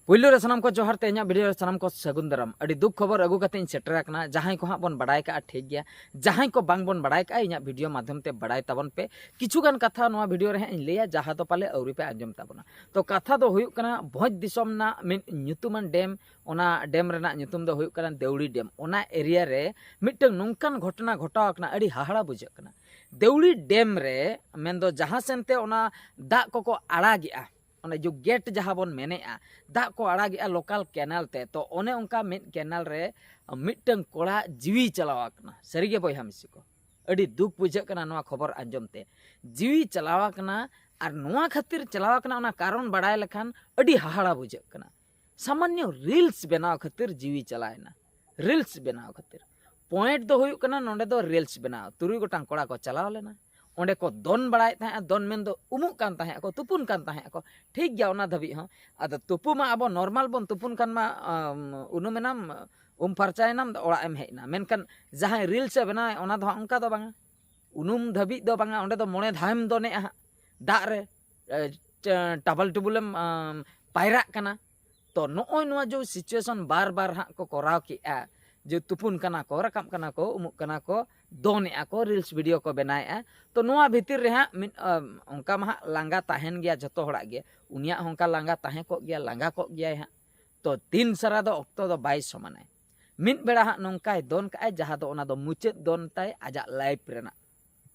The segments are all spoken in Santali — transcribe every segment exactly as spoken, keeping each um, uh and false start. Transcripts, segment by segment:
ᱯᱩᱭᱞᱩ ᱨᱮ ᱥᱟᱱᱟᱢ ᱠᱚ ᱡᱚᱦᱟᱨ ᱛᱮ ᱤᱧᱟᱹᱜ ᱵᱷᱤᱰᱤᱭᱳ ᱨᱮ ᱥᱟᱱᱟᱢ ᱠᱚ ᱥᱟᱹᱜᱩᱱ ᱫᱟᱨᱟᱢ᱾ ᱟᱹᱰᱤ ᱫᱩᱠ ᱠᱷᱚᱵᱚᱨ ᱟᱹᱜᱩ ᱠᱟᱛᱮ ᱤᱧ ᱥᱮᱴᱮᱨ ᱟᱠᱟᱱᱟ᱾ ᱡᱟᱦᱟᱸᱭ ᱠᱚ ᱦᱟᱸᱜ ᱵᱚᱱ ᱵᱟᱲᱟᱭ ᱠᱟᱜᱼᱟ ᱴᱷᱤᱠ ᱜᱮᱭᱟ, ᱡᱟᱦᱟᱸᱭ ᱠᱚ ᱵᱟᱝ ᱵᱚᱱ ᱵᱟᱲᱟᱭ ᱠᱟᱜᱼᱟ ᱤᱧᱟᱹᱜ ᱵᱷᱤᱰᱤᱭᱳ ᱢᱟᱫᱽᱫᱷᱚᱢ ᱛᱮ ᱵᱟᱲᱟᱭ ᱛᱟᱵᱚᱱ ᱯᱮ᱾ ᱠᱤᱪᱷᱩ ᱜᱟᱱ ᱠᱟᱛᱷᱟ ᱱᱚᱣᱟ ᱵᱷᱤᱰᱤᱭᱳ ᱨᱮ ᱦᱟᱸᱜ ᱤᱧ ᱞᱟᱹᱭᱟ, ᱡᱟᱦᱟᱸ ᱫᱚ ᱯᱟᱞᱮ ᱟᱹᱣᱨᱤ ᱯᱮ ᱟᱸᱡᱚᱢ ᱛᱟᱵᱚᱱᱟ᱾ ᱛᱚ ᱠᱟᱛᱷᱟ ᱫᱚ ᱦᱩᱭᱩᱜ ᱠᱟᱱᱟ, ᱵᱷᱚᱸᱡᱽ ᱫᱤᱥᱚᱢ ᱨᱮᱱᱟᱜ ᱢᱤᱫ ᱧᱩᱛᱩᱢᱟᱱ ᱰᱮᱢ, ᱚᱱᱟ ᱰᱮᱢ ᱨᱮᱱᱟᱜ ᱧᱩᱛᱩᱢ ᱫᱚ ᱦᱩᱭᱩᱜ ᱠᱟᱱᱟ ᱫᱮᱣᱲᱤ ᱰᱮᱢ᱾ ᱚᱱᱟ ᱮᱨᱤᱭᱟ ᱨᱮ ᱢᱤᱫᱴᱟᱝ ᱱᱚᱝᱠᱟᱱ ᱜᱷᱚᱴᱚᱱᱟ ᱜᱷᱚᱴᱟᱣ ᱟᱠᱟᱱᱟ, ᱟᱹᱰᱤ ᱦᱟᱦᱟᱲᱟ ᱵᱩᱡᱷᱟᱹᱜ ᱠᱟᱱᱟ᱾ ᱫᱮᱣᱲᱤ ᱰᱮᱢ ᱨᱮ ᱢᱮᱱᱫᱚ ᱡᱟᱦᱟᱸ ᱥᱮᱱ ᱛᱮ ᱚᱱᱟ ᱫᱟᱜ ᱠᱚᱠᱚ ᱟᱲᱟᱜᱮᱜᱼᱟ, ᱚᱱᱮ ᱡᱮ ᱜᱮᱴ ᱡᱟᱦᱟᱸ ᱵᱚᱱ ᱢᱮᱱᱮᱜᱼᱟ, ᱫᱟᱜ ᱠᱚ ᱟᱲᱟᱜᱮᱜᱼᱟ ᱞᱳᱠᱟᱞ ᱠᱮᱱᱟᱞ ᱛᱮ, ᱛᱚ ᱚᱱᱮ ᱚᱱᱠᱟ ᱢᱤᱫ ᱠᱮᱱᱟᱞ ᱨᱮ ᱢᱤᱫᱴᱟᱝ ᱠᱚᱲᱟ ᱡᱤᱣᱤ ᱪᱟᱞᱟᱣ ᱟᱠᱟᱱᱟ᱾ ᱥᱟᱹᱨᱤᱜᱮ ᱵᱚᱭᱦᱟ ᱢᱤᱥᱤ ᱠᱚ, ᱟᱹᱰᱤ ᱫᱩᱠ ᱵᱩᱡᱷᱟᱹᱜ ᱠᱟᱱᱟ ᱱᱚᱣᱟ ᱠᱷᱚᱵᱚᱨ ᱟᱸᱡᱚᱢ ᱛᱮ᱾ ᱡᱤᱣᱤ ᱪᱟᱞᱟᱣ ᱟᱠᱟᱱᱟ, ᱟᱨ ᱱᱚᱣᱟ ᱠᱷᱟᱹᱛᱤᱨ ᱪᱟᱞᱟᱣ ᱟᱠᱟᱱᱟ, ᱚᱱᱟ ᱠᱟᱨᱚᱱ ᱵᱟᱲᱟᱭ ᱞᱮᱠᱷᱟᱱ ᱟᱹᱰᱤ ᱦᱟᱦᱟᱲᱟ ᱵᱩᱡᱷᱟᱹᱜ ᱠᱟᱱᱟ᱾ ᱥᱟᱢᱟᱱᱱᱚ ᱨᱤᱞᱥ ᱵᱮᱱᱟᱣ ᱠᱷᱟᱹᱛᱤᱨ ᱡᱤᱣᱤ ᱪᱟᱞᱟᱣᱮᱱᱟ᱾ ᱨᱤᱞᱥ ᱵᱮᱱᱟᱣ ᱠᱷᱟᱹᱛᱤᱨ, ᱯᱚᱭᱮᱱᱴ ᱫᱚ ᱦᱩᱭᱩᱜ ᱠᱟᱱᱟ, ᱱᱚᱰᱮ ᱫᱚ ᱨᱤᱞᱥ ᱵᱮᱱᱟᱣ ᱛᱩᱨᱩᱭ ᱜᱚᱴᱟᱝ ᱠᱚᱲᱟ ᱠᱚ ᱪᱟᱞᱟᱣ ᱞᱮᱱᱟ᱾ ᱚᱸᱰᱮ ᱠᱚ ᱫᱚᱱ ᱵᱟᱲᱟᱭᱮᱫ ᱛᱟᱦᱮᱸᱜᱼᱟ, ᱫᱚᱱ ᱢᱮᱱᱫᱚ ᱩᱢᱩᱜ ᱠᱟᱱ ᱛᱟᱦᱮᱸᱜ ᱠᱚ, ᱛᱩᱯᱩᱱ ᱠᱟᱱ ᱛᱟᱦᱮᱸᱜ ᱠᱚ, ᱴᱷᱤᱠ ᱜᱮᱭᱟ, ᱚᱱᱟ ᱫᱷᱟᱹᱵᱤᱡ ᱦᱚᱸ᱾ ᱟᱫᱚ ᱛᱩᱯᱩ ᱢᱟ ᱟᱵᱚ ᱱᱚᱨᱢᱟᱞ ᱵᱚᱱ ᱛᱩᱯᱩᱱ ᱠᱷᱟᱱ ᱢᱟ, ᱟᱢ, ᱩᱱᱩᱢ ᱮᱱᱟᱢ, ᱩᱢ ᱯᱷᱟᱨᱪᱟᱭᱮᱱᱟᱢ, ᱚᱲᱟᱜ ᱮᱢ ᱦᱮᱡ ᱮᱱᱟ᱾ ᱢᱮᱱᱠᱷᱟᱱ ᱡᱟᱦᱟᱸᱭ ᱨᱤᱞᱥ ᱮ ᱵᱮᱱᱟᱣᱮᱫ, ᱚᱱᱟ ᱫᱚ ᱦᱟᱸᱜ ᱚᱱᱠᱟ ᱫᱚ ᱵᱟᱝᱟ᱾ ᱩᱱᱩᱢ ᱫᱷᱟᱹᱵᱤᱡ ᱫᱚ ᱵᱟᱝᱟ, ᱚᱸᱰᱮ ᱫᱚ ᱢᱚᱬᱮ ᱫᱷᱟᱣᱮᱢ ᱫᱚᱱᱮᱜᱼᱟ ᱦᱟᱸᱜ ᱫᱟᱜ ᱨᱮ, ᱮ, ᱴᱟᱵᱟᱞ ᱴᱩᱵᱩᱞᱮᱢ, ᱟᱢ, ᱯᱟᱭᱨᱟᱜ ᱠᱟᱱᱟ᱾ ᱛᱚ ᱱᱚᱜᱼᱚᱭ ᱱᱚᱣᱟ ᱡᱮ ᱥᱤᱪᱩᱭᱮᱥᱚᱱ ᱵᱟᱨ ᱵᱟᱨ ᱦᱟᱸᱜ ᱠᱚ ᱠᱚᱨᱟᱣ ᱠᱮᱜᱼᱟ, ᱡᱮ ᱛᱩᱯᱩᱱ ᱠᱟᱱᱟ ᱠᱚ, ᱨᱟᱠᱟᱵ ᱠᱟᱱᱟ ᱠᱚ, ᱩᱢᱩᱜ ᱠᱟᱱᱟ ᱠᱚ, ᱫᱚᱱᱮᱜᱼᱟ ᱠᱚ, ᱨᱤᱞᱥ ᱵᱷᱤᱰᱤᱭᱳ ᱠᱚ ᱵᱮᱱᱟᱣᱮᱜᱼᱟ᱾ ᱛᱚ ᱱᱚᱣᱟ ᱵᱷᱤᱛᱤᱨ ᱨᱮ ᱦᱟᱸᱜ ᱢᱤᱫ, ᱟᱢ, ᱚᱱᱠᱟ ᱢᱟ ᱦᱟᱸᱜ ᱞᱟᱸᱜᱟ ᱛᱟᱦᱮᱱ ᱜᱮᱭᱟ ᱡᱷᱚᱛᱚ ᱦᱚᱲᱟᱜ ᱜᱮ᱾ ᱩᱱᱤᱭᱟᱜ ᱦᱚᱸ ᱚᱱᱠᱟ ᱞᱟᱸᱜᱟ ᱛᱟᱦᱮᱸ ᱠᱚᱜ ᱜᱮᱭᱟ, ᱞᱟᱸᱜᱟ ᱠᱚᱜ ᱜᱮᱭᱟᱭ ᱦᱟᱸᱜ᱾ ᱛᱚ ᱫᱤᱱ ᱥᱟᱨᱟ ᱫᱚ ᱚᱠᱛᱚ ᱫᱚ ᱵᱟᱭ ᱥᱚᱢᱟᱱᱟᱭ᱾ ᱢᱤᱫ ᱵᱮᱲᱟ ᱦᱟᱸᱜ ᱱᱚᱝᱠᱟᱭ ᱫᱚᱱ ᱠᱟᱜᱼᱟᱭ, ᱡᱟᱦᱟᱸ ᱫᱚ ᱚᱱᱟ ᱫᱚ ᱢᱩᱪᱟᱹᱫ ᱫᱚᱱ ᱛᱟᱭ ᱟᱡᱟᱜ ᱞᱟᱭᱤᱯᱷ ᱨᱮᱱᱟᱜ᱾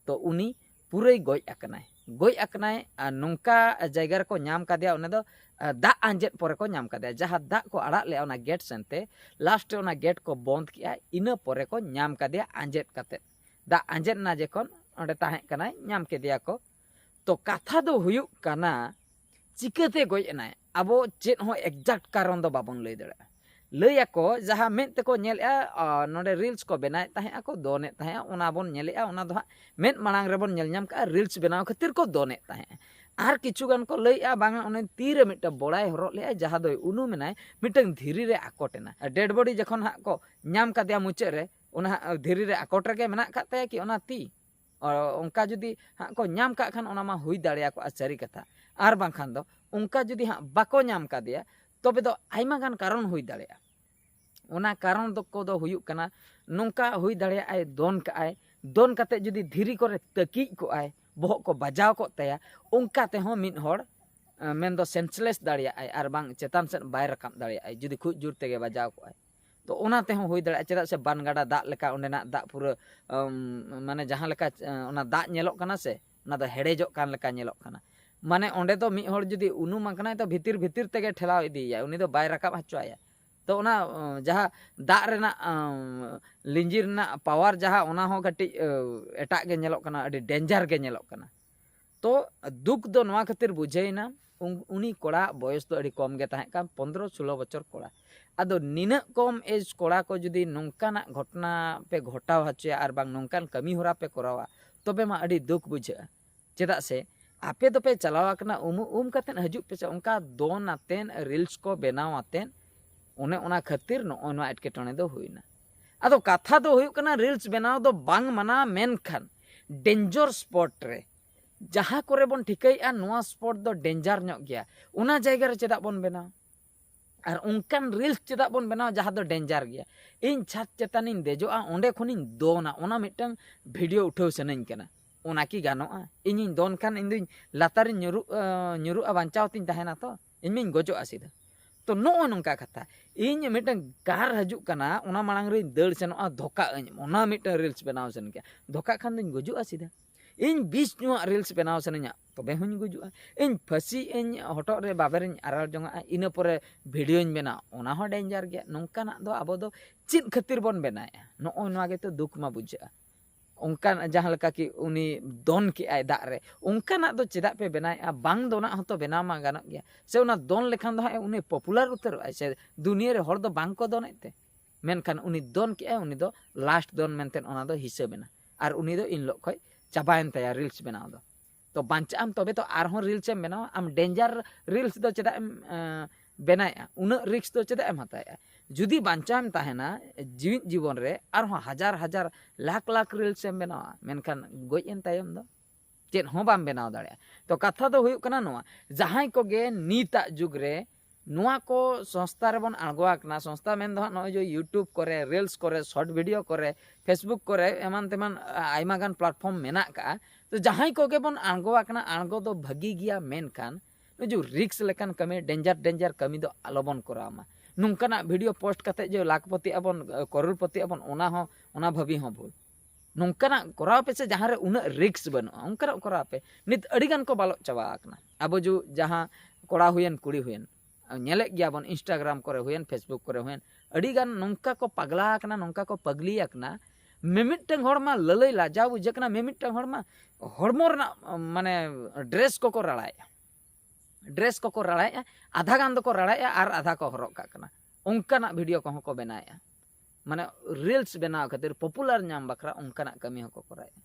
ᱛᱚ ᱩᱱᱤ ᱯᱩᱨᱟᱹᱭ ᱜᱚᱡ ᱟᱠᱟᱱᱟᱭ, ᱜᱚᱡ ᱟᱠᱟᱱᱟᱭ᱾ ᱟᱨ ᱱᱚᱝᱠᱟ ᱡᱟᱭᱜᱟ ᱨᱮᱠᱚ ᱧᱟᱢ ᱠᱟᱫᱮᱭᱟ, ᱚᱱᱟ ᱫᱚ, ᱟ, ᱫᱟᱜ ᱟᱸᱡᱮᱫ ᱯᱚᱨᱮ ᱠᱚ ᱧᱟᱢ ᱠᱟᱫᱮᱭᱟ᱾ ᱡᱟᱦᱟᱸ ᱫᱟᱜ ᱠᱚ ᱟᱲᱟᱜ ᱞᱮᱜᱼᱟ ᱚᱱᱟ ᱜᱮᱴ ᱥᱮᱱᱛᱮ, ᱞᱟᱥᱴ ᱨᱮ ᱚᱱᱟ ᱜᱮᱴ ᱠᱚ ᱵᱚᱱᱫ ᱠᱮᱜᱼᱟ, ᱤᱱᱟᱹ ᱯᱚᱨᱮ ᱠᱚ ᱧᱟᱢ ᱠᱟᱫᱮᱭᱟ ᱟᱸᱡᱮᱫ ᱠᱟᱛᱮᱫ᱾ ᱫᱟᱜ ᱟᱸᱡᱮᱫ ᱮᱱᱟ ᱡᱚᱠᱷᱚᱱ, ᱚᱸᱰᱮ ᱛᱟᱦᱮᱸ ᱠᱟᱱᱟᱭ, ᱧᱟᱢ ᱠᱮᱫᱮᱭᱟ ᱠᱚ᱾ ᱛᱚ ᱠᱟᱛᱷᱟ ᱫᱚ ᱦᱩᱭᱩᱜ ᱠᱟᱱᱟ, ᱪᱤᱠᱟᱹᱛᱮ ᱜᱚᱡ ᱮᱱᱟᱭ, ᱟᱵᱚ ᱪᱮᱫ ᱦᱚᱸ ᱮᱠᱡᱟᱠᱴ ᱠᱟᱨᱚᱱ ᱫᱚ ᱵᱟᱵᱚᱱ ᱞᱟᱹᱭ ᱫᱟᱲᱮᱭᱟᱜᱼᱟ᱾ ᱞᱟᱹᱭ ᱟᱠᱚ ᱡᱟᱦᱟᱸ ᱢᱮᱫ ᱛᱮᱠᱚ ᱧᱮᱞᱮᱜᱼᱟ, ᱟ, ᱱᱚᱰᱮ ᱨᱤᱞᱥ ᱠᱚ ᱵᱮᱱᱟᱣᱮᱫ ᱛᱟᱦᱮᱸᱜᱼᱟ ᱠᱚ, ᱫᱚᱱᱮᱫ ᱛᱟᱦᱮᱸᱜᱼᱟ, ᱚᱱᱟ ᱵᱚᱱ ᱧᱮᱞᱮᱜᱼᱟ, ᱚᱱᱟ ᱫᱚ ᱦᱟᱸᱜ ᱢᱮᱫ ᱢᱟᱲᱟᱝ ᱨᱮᱵᱚᱱ ᱧᱮᱞ ᱧᱟᱢ ᱠᱟᱜᱼᱟ, ᱨᱤᱞᱥ ᱵᱮᱱᱟᱣ ᱠᱷᱟᱹᱛᱤᱨ ᱠᱚ ᱫᱚᱱᱮᱫ ᱛᱟᱦᱮᱸᱜᱼᱟ᱾ ᱟᱨ ᱠᱤᱪᱷᱩ ᱜᱟᱱ ᱠᱚ ᱞᱟᱹᱭᱮᱜᱼᱟ, ᱵᱟᱝᱟ, ᱚᱱᱮ ᱛᱤ ᱨᱮ ᱢᱤᱫᱴᱟᱝ ᱵᱚᱲᱟᱭ ᱦᱚᱨᱚᱜ ᱞᱮᱜᱼᱟᱭ, ᱡᱟᱦᱟᱸ ᱫᱚᱭ ᱩᱱᱩᱢ ᱮᱱᱟᱭ, ᱢᱤᱫᱴᱟᱝ ᱫᱷᱤᱨᱤ ᱨᱮ ᱟᱠᱚᱴ ᱮᱱᱟ᱾ ᱰᱮᱰ ᱵᱚᱰᱤ ᱡᱚᱠᱷᱚᱱ ᱦᱟᱸᱜ ᱠᱚ ᱧᱟᱢ ᱠᱟᱫᱮᱭᱟ ᱢᱩᱪᱟᱹᱫ ᱨᱮ, ᱚᱱᱟ ᱦᱟᱸᱜ ᱫᱷᱤᱨᱤ ᱨᱮ ᱟᱠᱚᱴ ᱨᱮᱜᱮ ᱢᱮᱱᱟᱜ ᱠᱟᱫ ᱛᱟᱭᱟ ᱠᱤ ᱚᱱᱟ ᱛᱤ? ᱚ, ᱚᱱᱠᱟ ᱡᱩᱫᱤ ᱦᱟᱸᱜ ᱠᱚ ᱧᱟᱢ ᱠᱟᱜ ᱠᱷᱟᱱ ᱚᱱᱟ ᱢᱟ ᱦᱩᱭ ᱫᱟᱲᱮᱭᱟᱠᱚᱜᱼᱟ ᱥᱟᱹᱨᱤ ᱠᱟᱛᱷᱟ᱾ ᱟᱨ ᱵᱟᱝᱠᱷᱟᱱ ᱫᱚ ᱚᱱᱠᱟ ᱡᱩᱫᱤ ᱦᱟᱸᱜ ᱵᱟᱠᱚ ᱧᱟᱢ ᱠᱟᱫᱮᱭᱟ, ᱛᱚᱵᱮ ᱫᱚ ᱟᱭᱢᱟ ᱜᱟᱱ ᱠᱟᱨᱚᱱ ᱦᱩᱭ ᱫᱟᱲᱮᱭᱟᱜᱼᱟ᱾ ᱚᱱᱟ ᱠᱟᱨᱚᱱ ᱫᱚ ᱠᱚᱫᱚ ᱦᱩᱭᱩᱜ ᱠᱟᱱᱟ, ᱱᱚᱝᱠᱟ ᱦᱩᱭ ᱫᱟᱲᱮᱭᱟᱜᱼᱟᱭ, ᱫᱚᱱ ᱠᱟᱜᱼᱟᱭ, ᱫᱚᱱ ᱠᱟᱛᱮ ᱡᱩᱫᱤ ᱫᱷᱤᱨᱤ ᱠᱚᱨᱮ ᱛᱟᱹᱠᱤᱡ ᱠᱚᱜᱼᱟᱭ, ᱵᱚᱦᱚᱜ ᱠᱚ ᱵᱟᱡᱟᱣ ᱠᱚᱜ ᱛᱟᱭᱟ, ᱚᱱᱠᱟ ᱛᱮᱦᱚᱸ ᱢᱤᱫ ᱦᱚᱲ ᱮ, ᱢᱮᱱᱫᱚ senseless ᱫᱟᱲᱮᱭᱟᱜᱼᱟᱭ, ᱟᱨ ᱵᱟᱝ ᱪᱮᱛᱟᱱ ᱥᱮᱫ ᱵᱟᱭ ᱨᱟᱠᱟᱵ ᱫᱟᱲᱮᱭᱟᱜᱼᱟᱭ ᱡᱩᱫᱤ ᱠᱷᱩᱵ ᱡᱳᱨ ᱛᱮᱜᱮ ᱵᱟᱡᱟᱣ ᱠᱚᱜᱼᱟᱭ᱾ ᱛᱚ ᱚᱱᱟ ᱛᱮᱦᱚᱸ ᱦᱩᱭ ᱫᱟᱲᱮᱭᱟᱜᱼᱟ, ᱪᱮᱫᱟᱜ ᱥᱮ ᱵᱟᱱ ᱜᱟᱰᱟ ᱫᱟᱜ ᱞᱮᱠᱟ ᱚᱸᱰᱮᱱᱟᱜ ᱫᱟᱜ ᱯᱩᱨᱟᱹ ᱟᱢ, ᱢᱟᱱᱮ ᱡᱟᱦᱟᱸ ᱞᱮᱠᱟ ᱮ, ᱚᱱᱟ ᱫᱟᱜ ᱧᱮᱞᱚᱜ ᱠᱟᱱᱟ ᱥᱮ, ᱚᱱᱟ ᱫᱚ ᱦᱮᱰᱮᱡᱚᱜ ᱠᱟᱱ ᱞᱮᱠᱟ ᱧᱮᱞᱚᱜ ᱠᱟᱱᱟ᱾ ᱢᱟᱱᱮ ᱚᱸᱰᱮ ᱫᱚ ᱢᱤᱫ ᱦᱚᱲ ᱡᱩᱫᱤ ᱩᱱᱩᱢ ᱟᱠᱟᱱᱟᱭ ᱛᱚ ᱵᱷᱤᱛᱤᱨ ᱵᱷᱤᱛᱤᱨ ᱛᱮᱜᱮ ᱴᱷᱮᱞᱟᱣ ᱤᱫᱤᱭᱮᱭᱟᱭ, ᱩᱱᱤ ᱫᱚ ᱵᱟᱭ ᱨᱟᱠᱟᱵ ᱦᱚᱪᱚᱣᱟᱭᱟ᱾ ᱛᱚ ᱚᱱᱟ ᱮ, ᱡᱟᱦᱟᱸ ᱫᱟᱜ ᱨᱮᱱᱟᱜ ᱮ, ᱞᱤᱸᱡᱤ ᱨᱮᱱᱟᱜ power ᱡᱟᱦᱟᱸ, ᱚᱱᱟ ᱦᱚᱸ ᱠᱟᱹᱴᱤᱡ ᱮ, ᱮᱴᱟᱜ ᱜᱮ ᱧᱮᱞᱚᱜ ᱠᱟᱱᱟ, ᱟᱹᱰᱤ danger ᱜᱮ ᱧᱮᱞᱚᱜ ᱠᱟᱱᱟ᱾ ᱛᱚ ᱫᱩᱠ ᱫᱚ ᱱᱚᱣᱟ ᱠᱷᱟᱹᱛᱤᱨ ᱵᱩᱡᱷᱟᱹᱣᱮᱱᱟ, ᱩᱱ- ᱩᱱᱤ ᱠᱚᱲᱟ ᱵᱚᱭᱚᱥ ᱫᱚ ᱟᱹᱰᱤ ᱠᱚᱢ ᱜᱮ ᱛᱟᱦᱮᱸ ᱠᱟᱱ, ᱯᱚᱱᱫᱽᱨᱚ ᱥᱳᱞᱳ ᱵᱚᱪᱷᱚᱨ ᱠᱚᱲᱟ᱾ ᱟᱫᱚ ᱱᱤᱱᱟᱹᱜ ᱠᱚᱢ age ᱠᱚᱲᱟ ᱠᱚ ᱡᱩᱫᱤ ᱱᱚᱝᱠᱟᱱᱟᱜ ᱜᱷᱚᱴᱚᱱᱟ ᱯᱮ ᱜᱷᱚᱴᱟᱣ ᱦᱚᱪᱚᱭᱟ ᱟᱨ ᱵᱟᱝ ᱱᱚᱝᱠᱟᱱ ᱠᱟᱹᱢᱤ ᱦᱚᱨᱟ ᱯᱮ ᱠᱚᱨᱟᱣᱟ, ᱛᱚᱵᱮ ᱢᱟ ᱟᱹᱰᱤ ᱫᱩᱠ ᱵᱩᱡᱷᱟᱹᱜᱼᱟ᱾ ᱪᱮᱫᱟᱜ ᱥᱮ ᱟᱯᱮ ᱫᱚᱯᱮ ᱪᱟᱞᱟᱣ ᱟᱠᱟᱱᱟ ᱩᱢᱩᱜ ᱩᱢ ᱠᱟᱛᱮᱫ ᱦᱤᱡᱩᱜ ᱯᱮᱥᱮ, ᱚᱱᱠᱟ ᱫᱚᱱ ᱟᱛᱮᱫ reels ᱠᱚ ᱵᱮᱱᱟᱣ ᱟᱛᱮᱫ, ᱚᱱᱮ ᱚᱱᱟ ᱠᱷᱟᱹᱛᱤᱨ ᱱᱚᱜᱼᱚᱭ ᱱᱚᱣᱟ ᱮᱴᱠᱮᱴᱚᱬᱮ ᱫᱚ ᱦᱩᱭᱱᱟ᱾ ᱟᱫᱚ ᱠᱟᱛᱷᱟ ᱫᱚ ᱦᱩᱭᱩᱜ ᱠᱟᱱᱟ, reels ᱵᱮᱱᱟᱣ ᱫᱚ ᱵᱟᱝ ᱢᱟᱱᱟ, ᱢᱮᱱᱠᱷᱟᱱ danger spot ᱨᱮ ᱡᱟᱦᱟᱸ ᱠᱚᱨᱮ ᱵᱚᱱ ᱴᱷᱤᱠᱟᱹᱭᱮᱫᱼᱟ ᱱᱚᱣᱟ spot ᱫᱚ danger ᱧᱚᱜ ᱜᱮᱭᱟ, ᱚᱱᱟ ᱡᱟᱭᱜᱟ ᱨᱮ ᱪᱮᱫᱟᱜ ᱵᱚᱱ ᱵᱮᱱᱟᱣ? ᱟᱨ ᱚᱱᱠᱟᱱ reels ᱪᱮᱫᱟᱜ ᱵᱚᱱ ᱵᱮᱱᱟᱣ ᱡᱟᱦᱟᱸ ᱫᱚ danger ᱜᱮᱭᱟ? ᱤᱧ ᱪᱷᱟᱫᱽ ᱪᱮᱛᱟᱱᱤᱧ ᱫᱮᱡᱚᱜᱼᱟ, ᱚᱸᱰᱮ ᱠᱷᱚᱱᱤᱧ ᱫᱚᱱᱟ, ᱚᱱᱟ ᱢᱤᱫᱴᱟᱝ video ᱩᱴᱷᱟᱹᱣ ᱥᱟᱱᱟᱧ ᱠᱟᱱᱟ᱾ ᱚᱱᱟ ᱠᱤ ᱜᱟᱱᱚᱜᱼᱟ? ᱤᱧᱤᱧ ᱫᱚᱱ ᱠᱷᱟᱱ ᱤᱧ ᱫᱩᱧ ᱞᱟᱛᱟᱨᱤᱧ ᱧᱩᱨᱩᱜ, ᱟᱸ, ᱧᱩᱨᱩᱜᱼᱟ, ᱵᱟᱧᱪᱟᱣ ᱛᱤᱧ ᱛᱟᱦᱮᱱᱟ ᱛᱚ? ᱤᱧ ᱢᱟᱧ ᱜᱚᱡᱚᱜᱼᱟ ᱥᱤᱫᱷᱟᱹ᱾ ᱛᱚ ᱱᱚᱜᱼᱚᱭ ᱱᱚᱝᱠᱟ ᱠᱟᱛᱷᱟ, ᱤᱧ ᱢᱤᱫᱴᱟᱝ car ᱦᱤᱡᱩᱜ ᱠᱟᱱᱟ, ᱚᱱᱟ ᱢᱟᱲᱟᱝ ᱨᱤᱧ ᱫᱟᱹᱲ ᱥᱮᱱᱚᱜᱼᱟ, ᱫᱷᱚᱠᱟᱜ ᱟᱹᱧ, ᱚᱱᱟ ᱢᱤᱫᱴᱟᱝ reels ᱵᱮᱱᱟᱣ ᱥᱟᱱᱟᱧ ᱠᱟᱱᱟ᱾ ᱫᱷᱚᱠᱟᱜ ᱠᱷᱟᱱ ᱫᱩᱧ ᱜᱚᱡᱚᱜᱼᱟ ᱥᱤᱫᱷᱟᱹ᱾ ᱤᱧ ᱵᱤᱥ ᱧᱩᱣᱟᱜ reels ᱵᱮᱱᱟᱣ ᱥᱟᱱᱟᱧᱟ, ᱛᱚᱵᱮ ᱦᱚᱸᱧ ᱜᱩᱡᱩᱜᱼᱟ᱾ ᱤᱧ ᱯᱷᱟᱹᱥᱤᱜ ᱟᱹᱧ, ᱦᱚᱴᱚᱜ ᱨᱮ ᱵᱟᱵᱮᱨᱤᱧ ᱟᱨᱟᱲ ᱡᱚᱝᱟᱜᱼᱟ, ᱤᱱᱟᱹ ᱯᱚᱨᱮ videoᱧ ᱵᱮᱱᱟᱣᱟ, ᱚᱱᱟ ᱦᱚᱸ danger ᱜᱮᱭᱟ᱾ ᱱᱚᱝᱠᱟᱱᱟᱜ ᱫᱚ ᱟᱵᱚ ᱫᱚ ᱪᱮᱫ ᱠᱷᱟᱹᱛᱤᱨ ᱵᱚᱱ ᱵᱮᱱᱟᱣᱮᱫᱼᱟ? ᱱᱚᱜᱼᱚᱭ ᱱᱚᱣᱟ ᱜᱮᱛᱚ ᱫᱩᱠ ᱢᱟ ᱵᱩᱡᱷᱟᱹᱜᱼᱟ᱾ ᱚᱱᱠᱟᱱ ᱡᱟᱦᱟᱸ ᱞᱮᱠᱟ ᱠᱤ ᱩᱱᱤ ᱫᱚᱱ ᱠᱮᱜᱼᱟᱭ ᱫᱟᱜ ᱨᱮ, ᱚᱱᱠᱟᱱᱟᱜ ᱫᱚ ᱪᱮᱫᱟᱜ ᱯᱮ ᱵᱮᱱᱟᱣᱮᱫᱼᱟ? ᱵᱟᱝ ᱫᱚᱱᱟᱜ ᱦᱚᱸᱛᱚ ᱵᱮᱱᱟᱣ ᱢᱟ ᱜᱟᱱᱚᱜ ᱜᱮᱭᱟ᱾ ᱥᱮ ᱚᱱᱟ ᱫᱚᱱ ᱞᱮᱠᱷᱟᱱ ᱫᱚ ᱦᱟᱸᱜ ᱩᱱᱤ popular ᱩᱛᱟᱹᱨᱚᱜᱼᱟᱭ, ᱥᱮ ᱫᱩᱱᱤᱭᱟᱹ ᱨᱮ ᱦᱚᱲ ᱫᱚ ᱵᱟᱝ ᱠᱚ ᱫᱚᱱᱮᱫ ᱛᱮ᱾ ᱢᱮᱱᱠᱷᱟᱱ ᱩᱱᱤ ᱫᱚᱱ ᱠᱮᱜᱼᱟᱭ, ᱩᱱᱤ ᱫᱚ last ᱫᱚᱱ ᱢᱮᱱᱛᱮ ᱚᱱᱟ ᱫᱚ ᱦᱤᱥᱟᱹᱵ ᱮᱱᱟ᱾ ᱟᱨ ᱩᱱᱤ ᱫᱚ ᱤᱱ ᱦᱤᱞᱳᱜ ᱠᱷᱚᱡ ᱪᱟᱵᱟᱭᱮᱱ ᱛᱟᱭᱟ reels ᱵᱮᱱᱟᱣ ᱫᱚ᱾ ᱛᱚ ᱵᱟᱧᱪᱟᱜ ᱟᱢ ᱛᱚᱵᱮ ᱛᱚ ᱟᱨᱦᱚᱸ reels ᱮᱢ ᱵᱮᱱᱟᱣᱟ᱾ ᱟᱢ danger reels ᱫᱚ ᱪᱮᱫᱟᱜ ᱮᱢ, ᱮᱸ, ᱵᱮᱱᱟᱣᱮᱫᱼᱟ? ᱩᱱᱟᱹᱜ risk ᱫᱚ ᱪᱮᱫᱟᱜ ᱮᱢ ᱦᱟᱛᱟᱣᱮᱫᱼᱟ? ᱡᱩᱫᱤ ᱵᱟᱧᱪᱟᱣ ᱮᱢ ᱛᱟᱦᱮᱱᱟ ᱡᱤᱣᱤᱫ ᱡᱤᱵᱚᱱ ᱨᱮ, ᱟᱨᱦᱚᱸ ᱦᱟᱡᱟᱨ ᱦᱟᱡᱟᱨ ᱞᱟᱠᱷ ᱞᱟᱠᱷ reels ᱮᱢ ᱵᱮᱱᱟᱣᱟ, ᱢᱮᱱᱠᱷᱟᱱ ᱜᱚᱡ ᱮᱱ ᱛᱟᱭᱚᱢ ᱫᱚ ᱪᱮᱫ ᱦᱚᱸ ᱵᱟᱢ ᱵᱮᱱᱟᱣ ᱫᱟᱲᱮᱭᱟᱜᱼᱟ᱾ ᱛᱚ ᱠᱟᱛᱷᱟ ᱫᱚ ᱦᱩᱭᱩᱜ ᱠᱟᱱᱟ ᱱᱚᱣᱟ, ᱡᱟᱦᱟᱸᱭ ᱠᱚᱜᱮ ᱱᱤᱛᱟᱜ ᱡᱩᱜᱽ ᱨᱮ ᱱᱚᱣᱟ ᱠᱚ ᱥᱚᱝᱥᱛᱷᱟ ᱨᱮᱵᱚᱱ ᱟᱬᱜᱚ ᱟᱠᱟᱱᱟ᱾ ᱥᱚᱝᱥᱛᱷᱟ ᱢᱮᱱ ᱫᱚ ᱦᱟᱸᱜ ᱱᱚᱜᱼᱚᱭ ᱡᱮ YouTube ᱠᱚᱨᱮ, Reels ᱠᱚᱨᱮ, short video ᱠᱚᱨᱮ, Facebook ᱠᱚᱨᱮ, ᱮᱢᱟᱱ ᱛᱮᱢᱟᱱ ᱟᱭᱢᱟ ᱜᱟᱱ platform ᱢᱮᱱᱟᱜ ᱟᱠᱟᱫᱼᱟ᱾ ᱛᱚ ᱡᱟᱦᱟᱸᱭ ᱠᱚᱜᱮ ᱵᱚᱱ ᱟᱬᱜᱚ ᱟᱠᱟᱱᱟ, ᱟᱬᱜᱚ ᱫᱚ ᱵᱷᱟᱹᱜᱤ ᱜᱮᱭᱟ, ᱢᱮᱱᱠᱷᱟᱱ ᱱᱚᱜᱼᱚᱭ ᱡᱮ risk ᱞᱮᱠᱟᱱ ᱠᱟᱹᱢᱤ, danger danger ᱠᱟᱹᱢᱤ ᱫᱚ ᱟᱞᱚᱵᱚᱱ ᱠᱚᱨᱟᱣ ᱢᱟ᱾ ᱱᱚᱝᱠᱟᱱᱟᱜ video post ᱠᱟᱛᱮ ᱡᱮ ᱞᱟᱠᱷᱯᱚᱛᱤ ᱟᱵᱚᱱ, ᱠᱚᱨᱳᱲᱯᱚᱛᱤ ᱟᱵᱚᱱ, ᱚᱱᱟ ᱦᱚᱸ, ᱚᱱᱟ ᱵᱷᱟᱹᱵᱤ ᱦᱚᱸ ᱵᱷᱩᱞ᱾ ᱱᱚᱝᱠᱟᱱᱟᱜ ᱠᱚᱨᱟᱣ ᱯᱮ ᱥᱮ ᱡᱟᱦᱟᱸ ᱨᱮ ᱩᱱᱟᱹᱜ risk ᱵᱟᱹᱱᱩᱜᱼᱟ, ᱚᱱᱠᱟᱱᱟᱜ ᱠᱚᱨᱟᱣ ᱯᱮ᱾ ᱱᱤᱛ ᱟᱹᱰᱤ ᱜᱟᱱ ᱠᱚ ᱵᱟᱞᱚᱜ ᱪᱟᱵᱟ ᱟᱠᱟᱱᱟ᱾ ᱟᱵᱚ ᱡᱩ ᱡᱟᱦᱟᱸ ᱠᱚᱲᱟ ᱦᱩᱭᱮᱱ, ᱠᱩᱲᱤ ᱦᱩᱭᱮᱱ, ᱧᱮᱞᱮᱫ ᱜᱮᱭᱟ ᱵᱚᱱ Instagram ᱠᱚᱨᱮ ᱦᱩᱭᱮᱱ, Facebook ᱠᱚᱨᱮ ᱦᱩᱭᱮᱱ, ᱟᱹᱰᱤ ᱜᱟᱱ ᱱᱚᱝᱠᱟ ᱠᱚ ᱯᱟᱜᱽᱞᱟ ᱟᱠᱟᱱᱟ, ᱱᱚᱝᱠᱟ ᱠᱚ ᱯᱟᱜᱽᱞᱤ ᱟᱠᱟᱱᱟ᱾ ᱢᱤᱢᱤᱫᱴᱟᱝ ᱦᱚᱲ ᱢᱟ ᱞᱟᱹᱞᱟᱹᱭ ᱞᱟᱡᱟᱣ ᱵᱩᱡᱷᱟᱹᱜ ᱠᱟᱱᱟ, ᱢᱤᱢᱤᱫᱴᱟᱝ ᱦᱚᱲ ᱢᱟ ᱦᱚᱲᱢᱚ ᱨᱮᱱᱟᱜ, ᱢᱟᱱᱮ, dress ᱠᱚᱠᱚ ᱨᱟᱲᱟᱭᱮᱫᱼᱟ, dress ᱠᱚᱠᱚ ᱨᱟᱲᱟᱭᱮᱫᱼᱟ, ᱟᱫᱷᱟ ᱜᱟᱱ ᱫᱚᱠᱚ ᱨᱟᱲᱟᱭᱮᱫᱼᱟ ᱟᱨ ᱟᱫᱷᱟ ᱠᱚ ᱦᱚᱨᱚᱜ ᱠᱟᱜ ᱠᱟᱱᱟ᱾ ᱚᱱᱠᱟᱱᱟᱜ video ᱠᱚᱦᱚᱸ ᱠᱚ ᱵᱮᱱᱟᱣᱮᱫᱼᱟ, ᱢᱟᱱᱮ reels ᱵᱮᱱᱟᱣ ᱠᱷᱟᱹᱛᱤᱨ, popular ᱧᱟᱢ ᱵᱟᱠᱷᱨᱟ ᱚᱱᱠᱟᱱᱟᱜ ᱠᱟᱹᱢᱤ ᱦᱚᱸᱠᱚ ᱠᱚᱨᱟᱣᱮᱫᱼᱟ᱾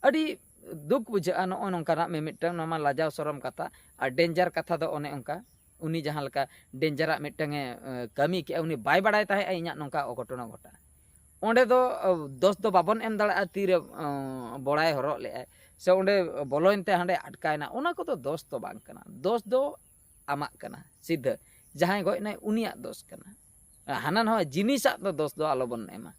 ᱟᱹᱰᱤ ᱫᱩᱠ ᱵᱩᱡᱷᱟᱹᱜᱼᱟ ᱱᱚᱜᱼᱚ ᱱᱚᱝᱠᱟᱱᱟᱜ ᱢᱤᱢᱤᱫᱴᱟᱝ, ᱱᱚᱣᱟ ᱢᱟ ᱞᱟᱡᱟᱣ ᱥᱚᱨᱚᱢ ᱠᱟᱛᱷᱟ᱾ ᱟᱨ danger ᱠᱟᱛᱷᱟ ᱫᱚ ᱚᱱᱮ ᱚᱱᱠᱟ, ᱩᱱᱤ ᱡᱟᱦᱟᱸ ᱞᱮᱠᱟ dangerᱟᱜ ᱢᱤᱫᱴᱟᱝ ᱮ, ᱮ, ᱠᱟᱹᱢᱤ ᱠᱮᱜᱼᱟ, ᱩᱱᱤ ᱵᱟᱭ ᱵᱟᱲᱟᱭ ᱛᱟᱦᱮᱸᱜᱼᱟ ᱤᱧᱟᱹᱜ ᱱᱚᱝᱠᱟ ᱚᱜᱷᱚᱴᱚᱱ ᱜᱷᱚᱴᱟᱜᱼᱟ᱾ ᱚᱸᱰᱮ ᱫᱚ, ᱚ, ᱫᱳᱥ ᱫᱚ ᱵᱟᱵᱚᱱ ᱮᱢ ᱫᱟᱲᱮᱭᱟᱜᱼᱟ, ᱛᱤᱨᱮ, ᱚ, ᱵᱚᱲᱟᱭ ᱦᱚᱨᱚᱜ ᱞᱮᱜᱼᱟᱭ ᱥᱮ ᱚᱸᱰᱮ ᱵᱚᱞᱚᱭᱮᱱ ᱛᱮ ᱦᱟᱸᱰᱮ ᱟᱴᱠᱟᱭᱮᱱᱟ, ᱚᱱᱟ ᱠᱚᱫᱚ ᱫᱳᱥ ᱫᱚ ᱵᱟᱝ ᱠᱟᱱᱟ᱾ ᱫᱳᱥ ᱫᱚ ᱟᱢᱟᱜ ᱠᱟᱱᱟ ᱥᱤᱫᱷᱟᱹ, ᱡᱟᱦᱟᱸᱭ ᱜᱚᱡ ᱮᱱᱟᱭ ᱩᱱᱤᱭᱟᱜ ᱫᱳᱥ ᱠᱟᱱᱟ᱾ ᱦᱟᱱᱟ ᱱᱟᱣᱟ ᱡᱤᱱᱤᱥᱟᱜ ᱫᱚ ᱫᱳᱥ ᱫᱚ ᱟᱞᱚᱵᱚᱱ ᱮᱢᱟ,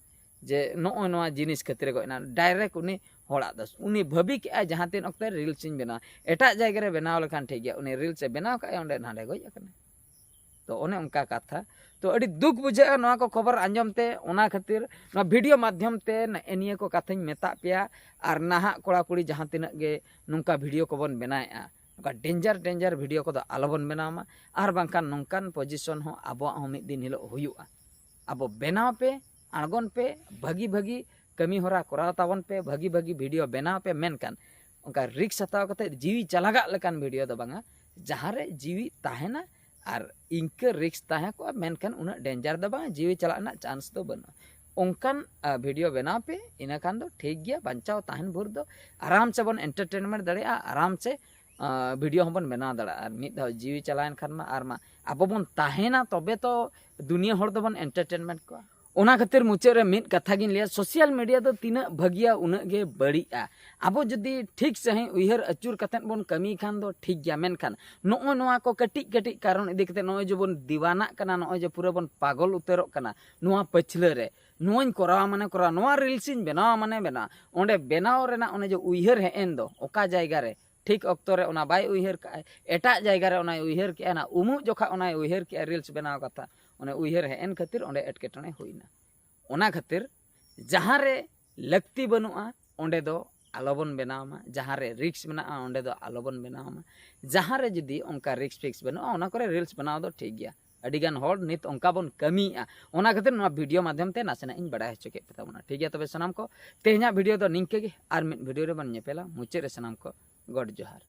ᱡᱮ ᱱᱚᱜᱼᱚᱭ ᱱᱚᱣᱟ ᱡᱤᱱᱤᱥ ᱠᱷᱟᱹᱛᱤᱨ ᱮ ᱜᱚᱡ ᱮᱱᱟ, direct ᱩᱱᱤ ᱦᱚᱲᱟᱜ ᱫᱳᱥ᱾ ᱩᱱᱤ ᱵᱷᱟᱹᱵᱤ ᱠᱮᱜᱼᱟᱭ ᱡᱟᱦᱟᱸ ᱛᱤᱱ ᱚᱠᱛᱮ reels ᱤᱧ ᱵᱮᱱᱟᱣᱟ, ᱮᱴᱟᱜ ᱡᱟᱭᱜᱟ ᱨᱮ ᱵᱮᱱᱟᱣ ᱞᱮᱠᱷᱟᱱ ᱴᱷᱤᱠ ᱜᱮᱭᱟ, ᱩᱱᱤ reels ᱮ ᱵᱮᱱᱟᱣ ᱠᱟᱜᱼᱟᱭ, ᱚᱸᱰᱮ ᱱᱟᱰᱮ ᱜᱚᱡ ᱟᱠᱟᱱᱟᱭ᱾ ᱛᱚ ᱚᱱᱮ ᱚᱱᱠᱟ ᱠᱟᱛᱷᱟ᱾ ᱛᱚ ᱟᱹᱰᱤ ᱫᱩᱠ ᱵᱩᱡᱷᱟᱹᱜᱼᱟ ᱱᱚᱣᱟ ᱠᱚ ᱠᱷᱚᱵᱚᱨ ᱟᱸᱡᱚᱢ ᱛᱮ᱾ ᱚᱱᱟ ᱠᱷᱟᱹᱛᱤᱨ ᱱᱚᱣᱟ video ᱢᱟᱫᱽᱫᱷᱚᱢ ᱛᱮ ᱱᱮᱜᱼᱮ ᱱᱤᱭᱟᱹ ᱠᱚ ᱠᱟᱛᱷᱟᱧ ᱢᱮᱛᱟᱜ ᱯᱮᱭᱟ᱾ ᱟᱨ ᱱᱟᱦᱟᱜ ᱠᱚᱲᱟ ᱠᱩᱲᱤ ᱡᱟᱦᱟᱸ ᱛᱤᱱᱟᱹᱜ ᱜᱮ ᱱᱚᱝᱠᱟ video ᱠᱚᱵᱚᱱ ᱵᱮᱱᱟᱣᱮᱫᱼᱟ, ᱱᱚᱝᱠᱟ danger danger video ᱠᱚᱫᱚ ᱟᱞᱚᱵᱚᱱ ᱵᱮᱱᱟᱣ ᱢᱟ᱾ ᱟᱨ ᱵᱟᱝᱠᱷᱟᱱ ᱱᱚᱝᱠᱟᱱ position ᱦᱚᱸ ᱟᱵᱚᱣᱟᱜ ᱦᱚᱸ ᱢᱤᱫ ᱫᱤᱱ ᱦᱤᱞᱳᱜ ᱦᱩᱭᱩᱜᱼᱟ᱾ ᱟᱵᱚ ᱵᱮᱱᱟᱣ ᱯᱮ, ᱟᱬᱜᱚᱱ ᱯᱮ, ᱵᱷᱟᱹᱜᱤ ᱵᱷᱟᱹᱜᱤ ᱠᱟᱹᱢᱤ ᱦᱚᱨᱟ ᱠᱚᱨᱟᱣ ᱛᱟᱵᱚᱱ ᱯᱮ, ᱵᱷᱟᱹᱜᱤ ᱵᱷᱟᱹᱜᱤ video ᱵᱮᱱᱟᱣ ᱯᱮ, ᱢᱮᱱᱠᱷᱟᱱ ᱚᱱᱠᱟ risk ᱦᱟᱛᱟᱣ ᱠᱟᱛᱮ ᱡᱤᱣᱤ ᱪᱟᱞᱟᱜᱟᱜ ᱞᱮᱠᱟᱱ video ᱫᱚ ᱵᱟᱝᱟ᱾ ᱡᱟᱦᱟᱸ ᱨᱮ ᱡᱤᱣᱤ ᱛᱟᱦᱮᱱᱟ, ᱟᱨ ᱤᱱᱠᱟᱹ risk ᱛᱟᱦᱮᱸ ᱠᱚᱜᱼᱟ, ᱢᱮᱱᱠᱷᱟᱱ ᱩᱱᱟᱹᱜ danger ᱫᱚ ᱵᱟᱝᱟ, ᱡᱤᱣᱤ ᱪᱟᱞᱟᱜ ᱨᱮᱱᱟᱜ chance ᱫᱚ ᱵᱟᱹᱱᱩᱜᱼᱟ᱾ ᱚᱱᱠᱟᱱ, ᱟ, video ᱵᱮᱱᱟᱣ ᱯᱮ, ᱤᱱᱟᱹ ᱠᱷᱟᱱ ᱫᱚ ᱴᱷᱤᱠ ᱜᱮᱭᱟ, ᱵᱟᱧᱪᱟᱣ ᱛᱟᱦᱮᱱ ᱵᱷᱳᱨ ᱫᱚ ᱟᱨᱟᱢ ᱥᱮ ᱵᱚᱱ entertainment ᱫᱟᱲᱮᱭᱟᱜᱼᱟ, ᱟᱨᱟᱢ ᱥᱮ, ᱟ, video ᱦᱚᱸᱵᱚᱱ ᱵᱮᱱᱟᱣ ᱫᱟᱲᱮᱭᱟᱜᱼᱟ᱾ ᱟᱨ ᱢᱤᱫ ᱫᱷᱟᱣ ᱡᱤᱣᱤ ᱪᱟᱞᱟᱣᱮᱱ ᱠᱷᱟᱱ ᱢᱟ, ᱟᱨ ᱢᱟ ᱟᱵᱚ ᱵᱚᱱ ᱛᱟᱦᱮᱱᱟ, ᱛᱚᱵᱮ ᱛᱚ ᱫᱩᱱᱤᱭᱟᱹ ᱦᱚᱲ ᱫᱚᱵᱚᱱ entertainment ᱠᱚᱣᱟ᱾ ᱚᱱᱟ ᱠᱷᱟᱹᱛᱤᱨ ᱢᱩᱪᱟᱹᱫ ᱨᱮ ᱢᱤᱫ ᱠᱟᱛᱷᱟ ᱜᱤᱧ ᱞᱟᱹᱭᱟ, ᱥᱳᱥᱟᱞ ᱢᱤᱰᱤᱭᱟ ᱫᱚ ᱛᱤᱱᱟᱹᱜ ᱵᱷᱟᱹᱜᱤᱭᱟ ᱩᱱᱟᱹᱜ ᱜᱮ ᱵᱟᱹᱲᱤᱡᱼᱟ᱾ ᱟᱵᱚ ᱡᱩᱫᱤ ᱴᱷᱤᱠ ᱥᱟᱺᱦᱤᱡ ᱩᱭᱦᱟᱹᱨ ᱟᱹᱪᱩᱨ ᱠᱟᱛᱮᱫ ᱵᱚᱱ ᱠᱟᱹᱢᱤ ᱠᱷᱟᱱ ᱫᱚ ᱴᱷᱤᱠ ᱜᱮᱭᱟ, ᱢᱮᱱᱠᱷᱟᱱ ᱱᱚᱜᱼᱚ ᱱᱚᱣᱟ ᱠᱚ ᱠᱟᱹᱴᱤᱡ ᱠᱟᱹᱴᱤᱡ ᱠᱟᱨᱚᱱ ᱤᱫᱤ ᱠᱟᱛᱮᱫ ᱱᱚᱜᱼᱚᱭ ᱡᱮᱵᱚᱱ ᱫᱤᱣᱟᱱᱟᱜ ᱠᱟᱱᱟ, ᱱᱚᱜᱼᱚᱭ ᱡᱮ ᱯᱩᱨᱟᱹ ᱵᱚᱱ ᱯᱟᱜᱚᱞ ᱩᱛᱟᱹᱨᱚᱜ ᱠᱟᱱᱟ ᱱᱚᱣᱟ ᱯᱟᱹᱪᱷᱞᱟᱹ ᱨᱮ, ᱱᱚᱣᱟᱧ ᱠᱚᱨᱟᱣᱟ ᱢᱟᱱᱮ ᱠᱚᱨᱟᱣᱟ, ᱱᱚᱣᱟ ᱨᱤᱞᱥ ᱤᱧ ᱵᱮᱱᱟᱣᱟ ᱢᱟᱱᱮ ᱵᱮᱱᱟᱣᱟ, ᱚᱸᱰᱮ ᱵᱮᱱᱟᱣ ᱨᱮᱱᱟᱜ ᱚᱱᱮ ᱡᱮ ᱩᱭᱦᱟᱹᱨ ᱦᱮᱡ ᱮᱱ ᱫᱚ ᱚᱠᱟ ᱡᱟᱭᱜᱟ ᱨᱮ, ᱴᱷᱤᱠ ᱚᱠᱛᱚ ᱨᱮ ᱚᱱᱟ ᱵᱟᱭ ᱩᱭᱦᱟᱹᱨ ᱠᱟᱜᱼᱟᱭ, ᱮᱴᱟᱜ ᱡᱟᱭᱜᱟ ᱨᱮ ᱚᱱᱟᱭ ᱩᱭᱦᱟᱹᱨ ᱠᱮᱜᱼᱟ, ᱚᱱᱟ ᱩᱢᱩᱜ ᱡᱚᱠᱷᱟ ᱚᱱᱟᱭ ᱩᱭᱦᱟᱹᱨ ᱠᱮᱜᱼᱟ ᱨᱤᱞᱥ ᱵᱮᱱᱟᱣ ᱠᱟᱛᱷᱟ, ᱚᱱᱮ ᱩᱭᱦᱟᱹᱨ ᱦᱮᱡ ᱮᱱ ᱠᱷᱟᱹᱛᱤᱨ ᱚᱸᱰᱮ ᱮᱴᱠᱮᱴᱚᱬᱮ ᱦᱩᱭᱱᱟ᱾ ᱚᱱᱟ ᱠᱷᱟᱹᱛᱤᱨ ᱡᱟᱦᱟᱸ ᱨᱮ ᱞᱟᱹᱠᱛᱤ ᱵᱟᱹᱱᱩᱜᱼᱟ ᱚᱸᱰᱮ ᱫᱚ ᱟᱞᱚᱵᱚᱱ ᱵᱮᱱᱟᱣ ᱢᱟ, ᱡᱟᱦᱟᱸ ᱨᱮ ᱨᱤᱠᱥ ᱢᱮᱱᱟᱜᱼᱟ ᱚᱸᱰᱮ ᱫᱚ ᱟᱞᱚᱵᱚᱱ ᱵᱮᱱᱟᱣ ᱢᱟ᱾ ᱡᱟᱦᱟᱸ ᱨᱮ ᱡᱩᱫᱤ ᱚᱱᱠᱟ ᱨᱤᱠᱥ ᱯᱷᱤᱠᱥ ᱵᱟᱹᱱᱩᱜᱼᱟ ᱚᱱᱟ ᱠᱚᱨᱮ ᱨᱤᱞᱥ ᱵᱮᱱᱟᱣ ᱫᱚ ᱴᱷᱤᱠ ᱜᱮᱭᱟ᱾ ᱟᱹᱰᱤᱜᱟᱱ ᱦᱚᱲ ᱱᱤᱛ ᱚᱱᱠᱟ ᱵᱚᱱ ᱠᱟᱹᱢᱤᱭᱮᱫᱼᱟ, ᱚᱱᱟ ᱠᱷᱟᱹᱛᱤᱨ ᱱᱚᱣᱟ ᱵᱷᱤᱰᱤᱭᱳ ᱢᱟᱫᱽᱫᱷᱚᱢ ᱛᱮ ᱱᱟᱥᱮᱱᱟᱜ ᱤᱧ ᱵᱟᱲᱟᱭ ᱦᱚᱪᱚ ᱠᱮᱫ ᱯᱮ ᱛᱟᱵᱚᱱᱟ᱾ ᱴᱷᱤᱠ ᱜᱮᱭᱟ, ᱛᱚᱵᱮ ᱥᱟᱱᱟᱢ ᱠᱚ ᱛᱮᱦᱮᱧᱟᱜ ᱵᱷᱤᱰᱤᱭᱳ ᱫᱚ ᱱᱤᱝᱠᱟᱹ ᱜᱮ, ᱟᱨ ᱢᱤᱫ ᱵᱷᱤᱰᱤᱭᱳ ᱨᱮᱵᱚᱱ ᱧᱮᱯᱮᱞᱟ᱾ ᱢᱩᱪᱟᱹᱫ ᱨᱮ ᱥᱟᱱᱟᱢ ᱠᱚ ᱜᱚᱰ ᱡᱚᱦᱟᱨ᱾